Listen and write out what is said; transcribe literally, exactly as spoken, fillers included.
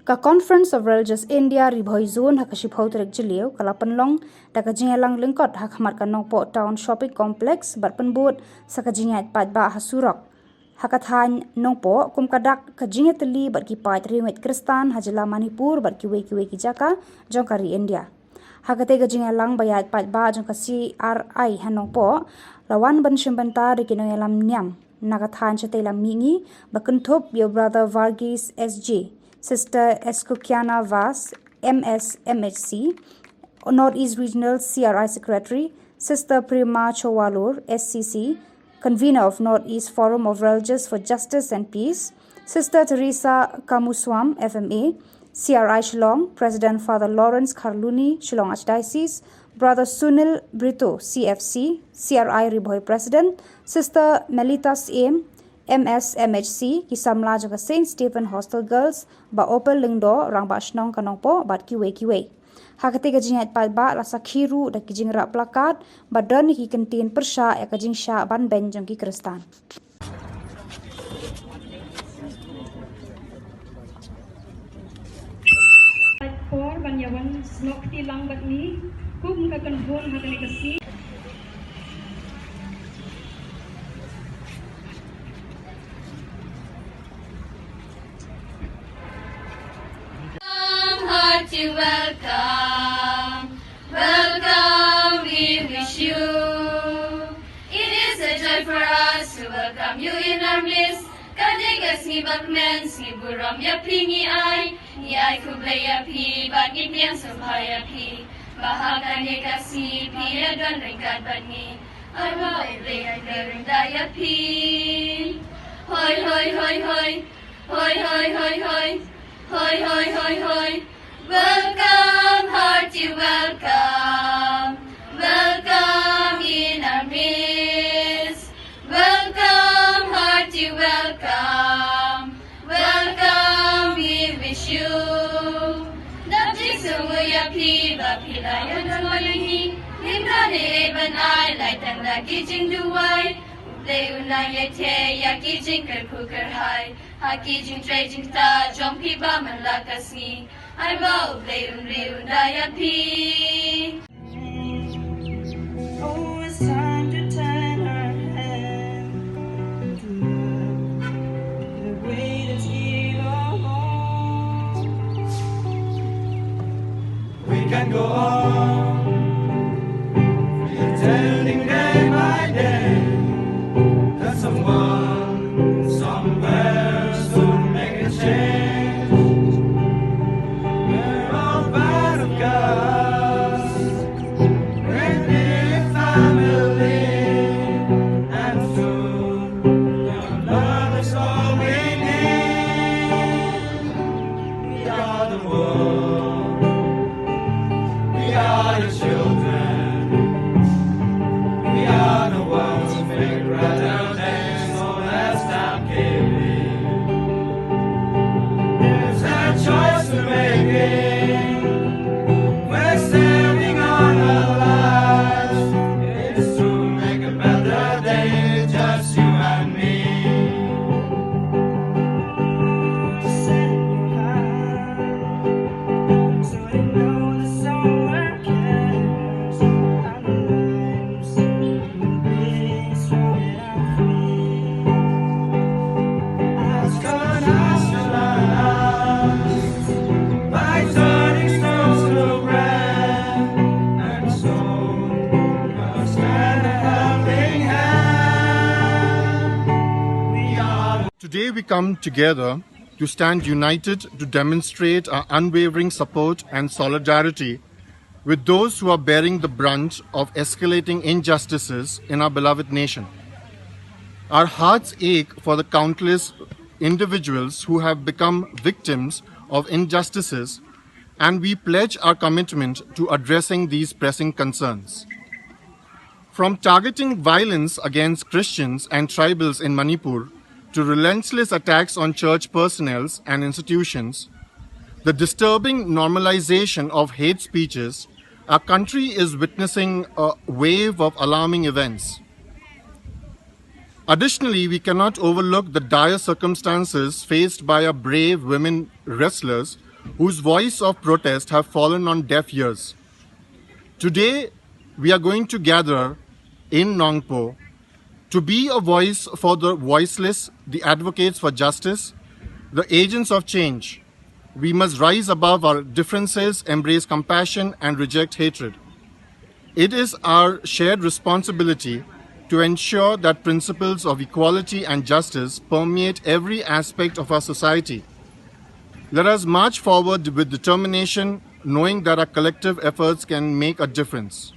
Ka Conference of Religious India Ri Bhoi Zone ha ka shiphew tarik Jylliew ka la pynlong da ka jingïalang lyngkot ha khmat ka Nongpoh Town Shopping Complex bad pynbud sa ka jingïaid paidbah ha surok ha ka thaiñ Nongpoh kum ka dak ka jingïatylli bad ki paid riewngeit Khristan ha jylla Manipur bad kiwei kiwei ki jaka jong ka ri India. Ha katei ka jingïalang ba ïaid paidbah jong ka C R I ha Nongpoh la wan ban shim bynta da ki nongïalam niam na ka thaiñ shatei lam mihngi ba kynthup ïa u Brother Varghese S J, Sister Eskokiana Vas, M S M H C, North East Regional C R I Secretary, Sister Prima Chowalur, S C C, Convener of North East Forum of Religious for Justice and Peace, Sister Teresa Kamuswam, F M A, C R I Shillong, President Father Lawrence Kharluni, Shillong Archdiocese, Brother Sunil Brito, C F C, C R I Ri Bhoi President, Sister Melita Syiem, M S M H C, ki samla jong ka Saint Stephen Hostel Girls, Bah Opal Lyngdoh, Rangbah Shnong ka Nongpoh, bad kiwei kiwei. Ha katei ka jingïaid paidbah la sakhi ruh da ki jingrah placard, bad don ki kyntien pyrshah ïa ka jingshah ban beiñ jong ki Khristan. Por ban ïa wan snoh kti lang bad ngi, kum ka kynhun ha kane ka sngi. Welcome, hearty welcome. Welcome, we wish you. It is a joy for us to welcome you in our midst. Ka dei ka sngi bakmen, sngi burom ïa phi ngi ai. Ngi ai khublei ïa phi, bad ngi pdiang sngewbha ïa phi. Ba ha kane ka sngi phi ïa don ryngkat bad ngi. Ai ba U Blei un da ïa phi. Hoi, hoi, hoi, hoi. Hoi, hoi, hoi, hoi. Hoi, hoi, hoi, hoi. Welcome, hearty welcome. Welcome in our midst. Welcome, hearty welcome. Welcome, we wish you. Dap jingsngew ïa phi ba phi la ïa don ma ngi. Ngim don ei ei ban ai, lai tang da ki jingduwai. U Blei un nang ïa theh ïa ki jingkyrkhu kyrhai ha ki jingtrei jingktah jong phi ba man la ka sngi. Ai ba U Blei un ri un da ïa phi. Oh, it's time to turn our hand to love, the greatest gift of all. We can go on pretending day by day that someone somewhere soon make a change. We're all part of God's great big family, and soon your love is all we need. We are the world. We are your children. We are the ones who make brighter days, so let's stop caring. There's a choice we're making. We're standing on our lives. It's to make a better day, just you and me. Set your heart. So you know the soul cares. Our lives will be strong and free. As God has done us by turning stones to bread, and so God stand a helping hand. We are Today we come together to stand united to demonstrate our unwavering support and solidarity with those who are bearing the brunt of escalating injustices in our beloved nation. Our hearts ache for the countless individuals who have become victims of injustices, and we pledge our commitment to addressing these pressing concerns. From targeting violence against Christians and tribals in Manipur to relentless attacks on church personnel and institutions, the disturbing normalization of hate speeches, our country is witnessing a wave of alarming events. Additionally, we cannot overlook the dire circumstances faced by our brave women wrestlers whose voice of protest have fallen on deaf ears. Today, we are going to gather in Nongpoh to be a voice for the voiceless, the advocates for justice, the agents of change. We must rise above our differences, embrace compassion, and reject hatred. It is our shared responsibility to ensure that principles of equality and justice permeate every aspect of our society. Let us march forward with determination, knowing that our collective efforts can make a difference.